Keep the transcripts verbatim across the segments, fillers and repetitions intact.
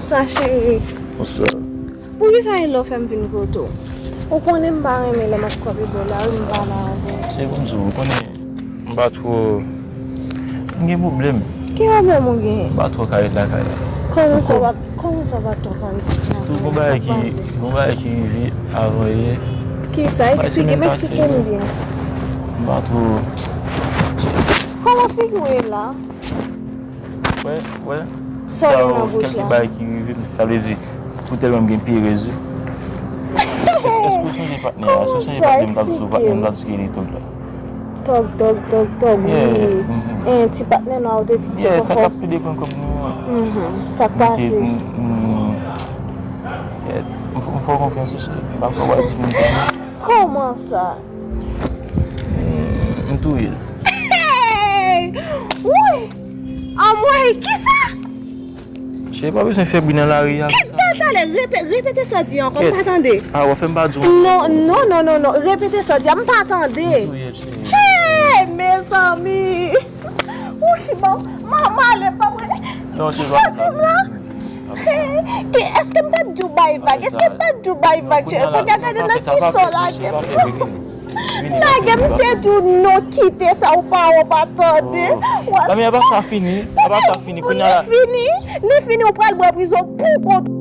Sa cheri. Bonswa. Poukisa e lè w fè m vin kote w? Ou konnen m pa renmen lè m ap kanpe bò la wi, m pale avè w. Se pou m di w, ou konnen m pa twò, m gen pwoblèm. Ki pwoblèm ou genyen? M pa twò ka ret lakay la. Kòman sa w pa, kòman sa w pa twò ka ret lakay la? Sitou gon bagay ki, gon bagay ki rive avan yè. Kisa? Eksplike m, eksplike m byen. M pa twò. Kòman figi w ye la? Wè, wè. Sa w gen nan bouch la? Kèlke bagay ki rive m, sa vle di, pou tèlman m gen perèz wi. Èske, èske w sonje patnè a? Si w sonje patnè m, m t ap di w, patnè m, m t ap di w ki li tòg la. Tòg, tòg, tòg, tòg, wi. Yeah, mhm. En, ti patnè nwa ou te di ki te poko. Yeah, sa k ap plede pran kòb nou an. Mhm. Sa k pase? M, m, m fè w konfyans wi, cheri. M pa kwè w ap di moun sa non. Kòman sa? M, m touye l. Hey! Woy! Anmwey, kisa? Cheri, pa bezwen fè bri nan lari a konsa. Talè, talè, repe-, repete sa w di ankò, m pa tande. Ah, w ap fè m pa di w ankò. Non, non, non, non, non, repete sa w di a, m pa tande. M touye l, cheri. Hey, mezanmi! Woy, bon, m, m ale, pa vre. Non, cheri, pa fè sa. Sa w di m la? Hey, ki, èske m pa t di w bay vag? Èske m pa t di w bay vag, cheri? Kounye a gade nan ki sa w lage m. Lage m, te di w non, kite sa, ou pa, ou pa tande. Mami, apa sa fini? Apa sa fini? Kounye a la. Li fini, li fini, ou pral bwè prizon pou kont ou.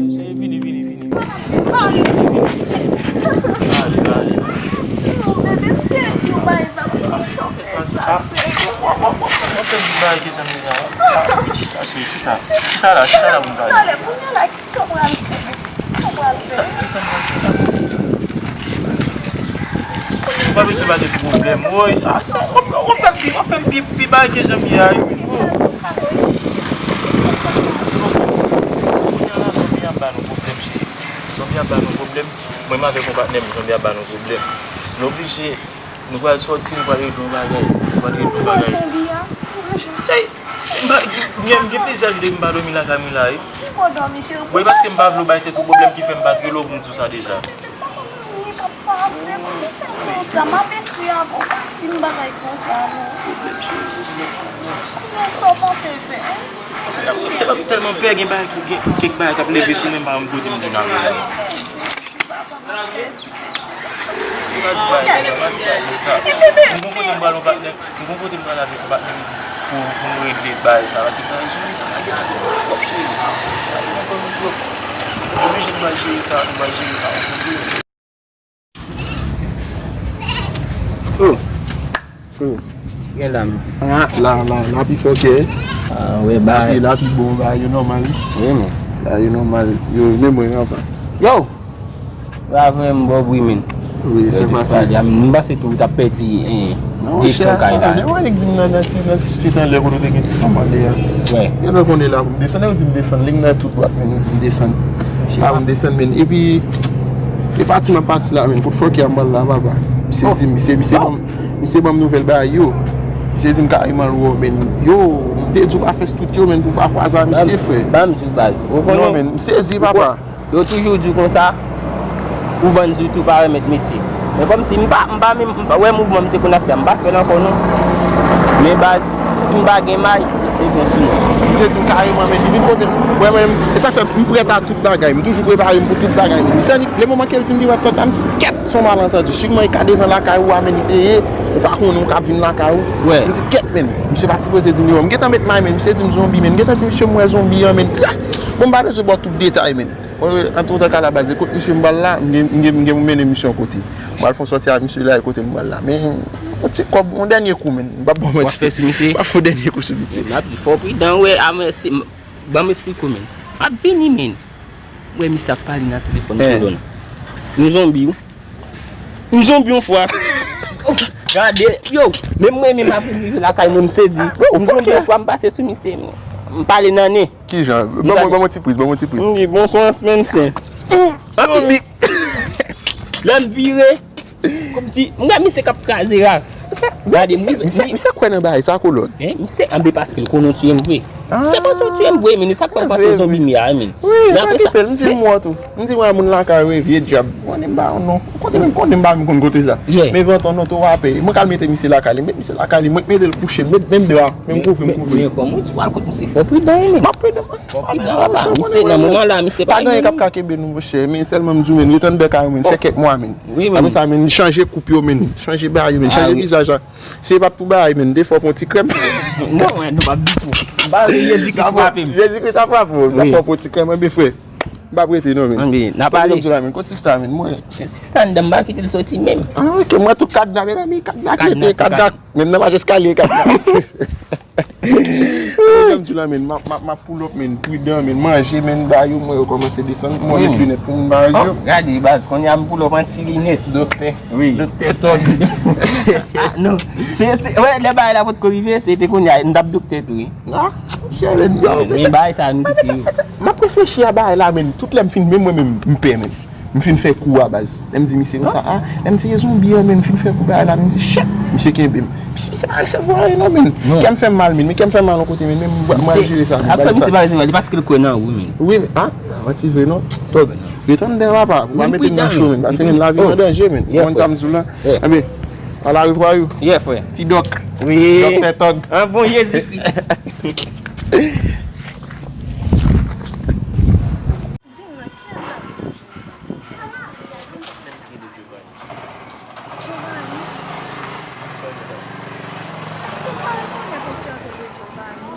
Cheri, vini, vini, vini. Vini, vini, vini. Ale, ale. Bebe, m te di w bay vag, poukisa w fè sa, cheri? W ap fè m bagay ke zanmi la. Chita, chita, chita la, chita la pou m pale. Talè, kounye a la, kisa w pral fè? Kisa w pral fè? Kisa, kisa m pral fè la? Ou pa bezwen ba de pwoblèm, woy. Ah, w ap fè, w ap fè m pi, w ap fè m pi, pi bagay ke zanmi a, wi. Kounye a la, zanmi a ba nou pwoblèm, cheri. Zonbi ap ba nou pwoblèm. Mwen menm avèk yon patnè m, zonbi ap ba nou pwoblèm. Nou oblije, nou pral sòti, nou pral regle yon bagay. Nou pral regle yon bagay. Ou wè zonbi a? Ou wè zonbi? Chay! M pa, m gen, m gen plizyè jou depi m pa dòmi lakay mwen la, wi. Ki bò dòmi, cheri? Wi, paske m pa vle w bay tèt ou pwoblèm ki fè m pa t rele w pou m di w sa deja. Sa te pa konn anyen k ap pase, pou ki fè m di w sa? M ap ekri avè w, pa di m bagay konsa, non. Pwoblèm, cheri. Kounye a, sa w panse fè? M tèlman pè, gen bagay ki, gen kèk bagay k ap leve sou mwen, m pa konn kote m vin avè l. M pa di bagay, m pa di bagay konsa. M gon kote m pral yon patnè, m gon kote m pral avèk yon patnè m pou, pou nou regle bagay sa, paske bagay zonbi sa pa gen nan kò m twòp, cheri. Pa gen nan kò m twòp. M oblije m pral jere sa, m pral jere sa yon kote. Oh. Oh. Gen dam. Ah, la, la, la pi fò ke. Ah, wè, ba. La pi, la pi bon, ba, yo nòmal. Wi, men. Ba, yo nòmal. Yo, men mwen, apa. Yo! Bravo, men, bon, wi, men. Wi, se pase. M pase tou, ou t ap pèdi, eh, direksyon kay la. Non, chè, mwen, nèg di m nan, nan ti, nan ti street anlè kote te gen ti fanm anlè a. Wè. Yo nan konnen la pou m desann, yo di m desann, li nan tout dwat, men, yo di m desann. Pa pou m desann, men. Epi, e pati m ap pati la, men. Pou fòkè a m pral la, papa. Misye di m, misye, misye ban m, misye ban m nouvèl bagay yo. Misye di m kareman l wè w, men. Yo, m te di w pa fè street yo, men, pou w pa kwaze a misye, frè. Ban m di w baz. Ou konnen. Non, men, m sezi, papa. Yo toujou di w konsa, ou vann zi tou pa remèt metye. Men kòmsi m pa, m pa menm, m pa wè mouvman m te konn ap fè a, m pa fè l ankò non. Men baz, si m pa gen may, se bon sou mwen. Misye di m kareman, men li vin kote m. Wè mwen, e sa k fè m prèt a tout bagay. M toujou prepare m pou tout bagay, men. Misye, lè moman ke l di m li wè tòg la, m di, kèt, se yon malantandi. Siman e ka devan lakay ou a, men, li te ye, ou pa konnen ou ka ap vin lakay ou. Wè. M di, kèt, men. Misye pa sipoze di m li wè m. M gentan met may, men. Misye di m zonbi, men. M gentan di misye m wè zonbi an, men. Bon, m pa bezwen ba w tout detay, men. Bon, antouka la baz, e kot misye m pral la, m gen, m gen, m gen pou mennen misye yon kote. M pral fè yon sòti ak misye la, e kote m pral la. Men, yon ti kòb, yon dènye kou, men. M p ap ba w manti. W ap fè sou misye? M ap fè yon dènye kou sou misye. Men, m ap di fò w pridan, wè, a mwen, se, ban m esplike w, men. M ap vini, men. Wè, misye ap pale nan telefòn sou do n. M zonbi, wi. M zonbi yon fwa. Gade, yo, menm mwen menm apre m rive lakay mwen, m sezi. M zonbi yon fwa, m pase sou misye, m pale nan nen. Kijan? Ban mwen, ban mwen ti priz, ban mwen ti priz. M di, bonswa, Spencer. Zonbi. Lè m vire, M di, m gade misye k ap kraze rak. Gade, misye, misye, misye kwè nan bagay sa, kolòn. Hein, misye anbe paske l konnen w tiye m vre. Se paske w tiye m vre, men sa k fè m panse zonbi m ye a, men. Wi, men apre sa, m di m wè tou. M di, wè, moun lakay, wi, vye djab. Konnen m ba yon non. Konnen m, konnen m ba m konn kote sa. Men vantan non, tou w ap peye. Mwen k al mete misye lakay li, m met misye lakay li, mwen k mete l kouche, m met menm dra, menm kouvri m kouvri. Men kòman w di w al kot misye, fò w pridan, wi, men. M ap pridan, mwen. Fò w pridan, la, misye, nan moman la, misye pa gen anyen k ap ka kenbe nou, monchè. Men sèlman m di w, men, ret anndan kay ou, men, fè kèk mwa, men. Wi, men. Apre sa, men, li chanje koup yo, men. Chanje bagay yo, men. Chanje vizaj la. Si se pa t pou bagay, men, defwa w pran ti krèm. Non, wè, nou p ap di pou. M pa vle Jezikri frape m. Jezikri ta frape w. Wi. Defwa w pran ti krèm, enben, frè. M p ap rete, non, men. Anben, n a pale. Kòm di la, men, kot sista, men, mwen. Sista anndan, m pa kite l soti menm. Ah, ok, mwen, tout kadna, mezanmi, kadna klete, kadna. Menm nan mach eskalye, kadna. Mwen, jan m di w la, men, m ap, m ap, m ap pull up, men, pridan, men, manje, men, ba yo, mwen, yo kòmanse desann, mwen, met linèt pou m ba yo. Oh, gade, baz, kounye a m pull up an ti linèt. Doktè. Wi. Doktè Tòg. Ah, non. Se, se, wè, lè bagay la potko rive, se te kounye a, m t ap doktè tou, wi. Ah, monchè, men, men bagay sa, nou kite yo. M ap reflechi a bagay la, men, tout lè m fin, men mwen menm, m pè, men. M fin fè kou a, baz. Lè m di misye konsa, ah, lè m di se zonbi an, men, m fin fè kou bagay la, men, m di, shit, misye kenbe m. Misye, misye pa resevwa anyen non, men. Kè m fè m mal, men, men kè m fè m mal yon kote, men, men m, m pral jere sa, men. Apre misye pa resevwa, li paske l kwè nan ou, men. Wi, men, ah, manti vre non. Tòg, ret anndan, papa. Ou pa mete m nan cho, men, paske, men, lavi m an danje, men. Ou konn sa m di w la? Enben, alarevwa yo. Yeah, frè. Ti Dòk. Wi. Doktè Tòg. An bon Jezikri. Di m non, kiyès k ap rele Giovanni? Giovanni? Èske m pa rekonèt yon sèten de Giovanni?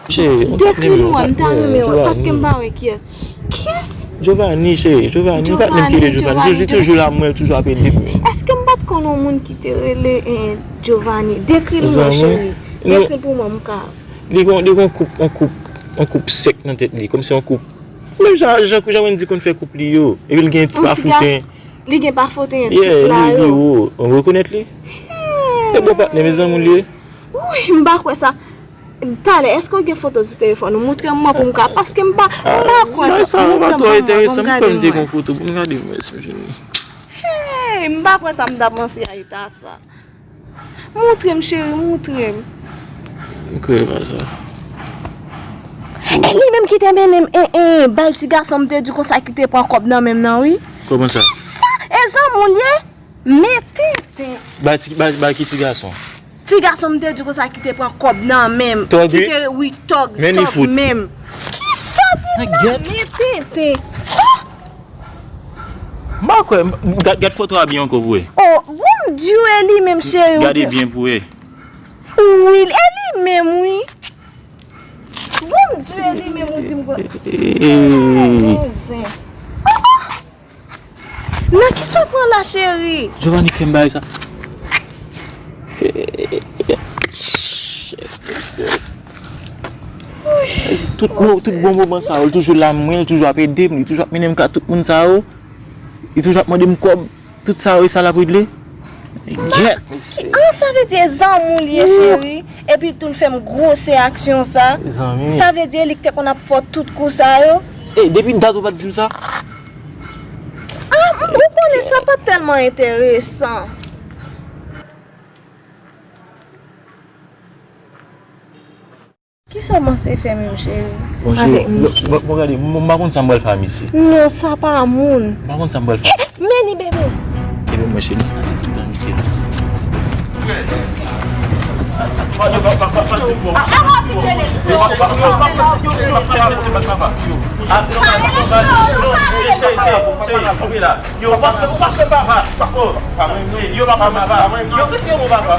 Cheri, yon patnè m, yon patnè m, Giovanni. Paske m pa wè kiyès. Kiyès? Giovanni, cheri, Giovanni, yon patnè m ki rele Giovanni. Li toujou la, mwen, li toujou ap ede m. Èske m pa t konn yon moun ki te rele, eh, Giovanni? Dekri l mwen, cheri. Dekri l pou mwen, m ka. Li gon, li gon koup, yon koup, yon koup sèk nan tèt li, kòmsi yon koup. Menm jan, jan kou jan Wendy konn fè koup li yo. Epi l gen ti pafouten. Li gen pafouten tout la yo. Li wo. Ou rekonèt li? E bon patnè, mezanmi, li ye. Wi, m pa kwè sa. Talè, èske w gen foto sou telefòn ou? Montre m mwen pou m ka, paske m pa, m pa kwè sa. Montre m mwen pou m ka di mwen. Foto pou m gade mwen si m jwenn li. Hey, m pa kwè sa m t ap panse a eta sa. Montre m, cheri, montre m. M kwè pa sa. E li menm ki te mennen m, en, en, bay ti gason m te di konsa ki te pran kòb nan men m nan, wi. Kòman sa? Kisa? E zanmi w li ye? Men tenten. Bay ti, bay, bay ki ti gason? Ti gason m te di konsa ki te pran kòb nan men m. Tòg, wi. Ki te, wi, tòg, tòg menm. Kisa di la? Men tenten. Oh! M pa kwè, m, gad, gad foto a byen ankò pou wè. Oh, bon, m di w e li menm, cheri, ou di. Gade byen pou wè. Wi, e li menm, wi. Bon, m di w e li menm, ou di m kwè. Nan kisa w pran la, cheri? Giovanni k fè m bagay sa. Tout bon, tout bon moman sa yo, li toujou la mwen, li toujou ap ede m, li toujou ap mennen m ka tout moun sa yo. Li toujou ap mande m kòb, tout sa yo, e sa l ap regle. Gyèt, mesye. Ah, sa vle di e zanmi w li ye, cheri. Epi tou l fè m gwosè aksyon sa. Zanmi. Sa vle di e li k te konn ap fè w tout kou sa yo. E, depi dat ou pa t di m sa? Ah, m, ou konnen sa pa t tèlman enteresan. Kisa w panse fè menm, cheri, avèk misye? Bon, bon, gade, m, m pa konn sa m pral fè a misye. Non, sa pa moun. M pa konn sa m pral fè. Men li, bebe. Ebyen, mwen, cheri, m pase tout nan misye. Yo, pa fè, pa fè papa. Oh, yo pa fè papa. Yo, se yon bon papa.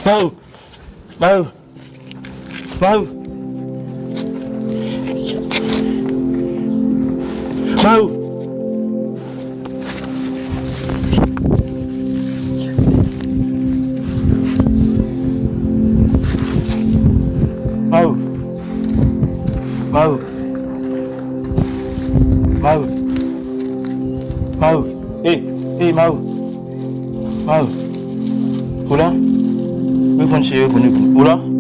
Pao! Mayo! Mayo! Mayo! Mayo! Maru. Maru. Maru. Ey, ey, Maru. Maru. Ou la? Reponn, cheri, reponn, reponn. Ou la?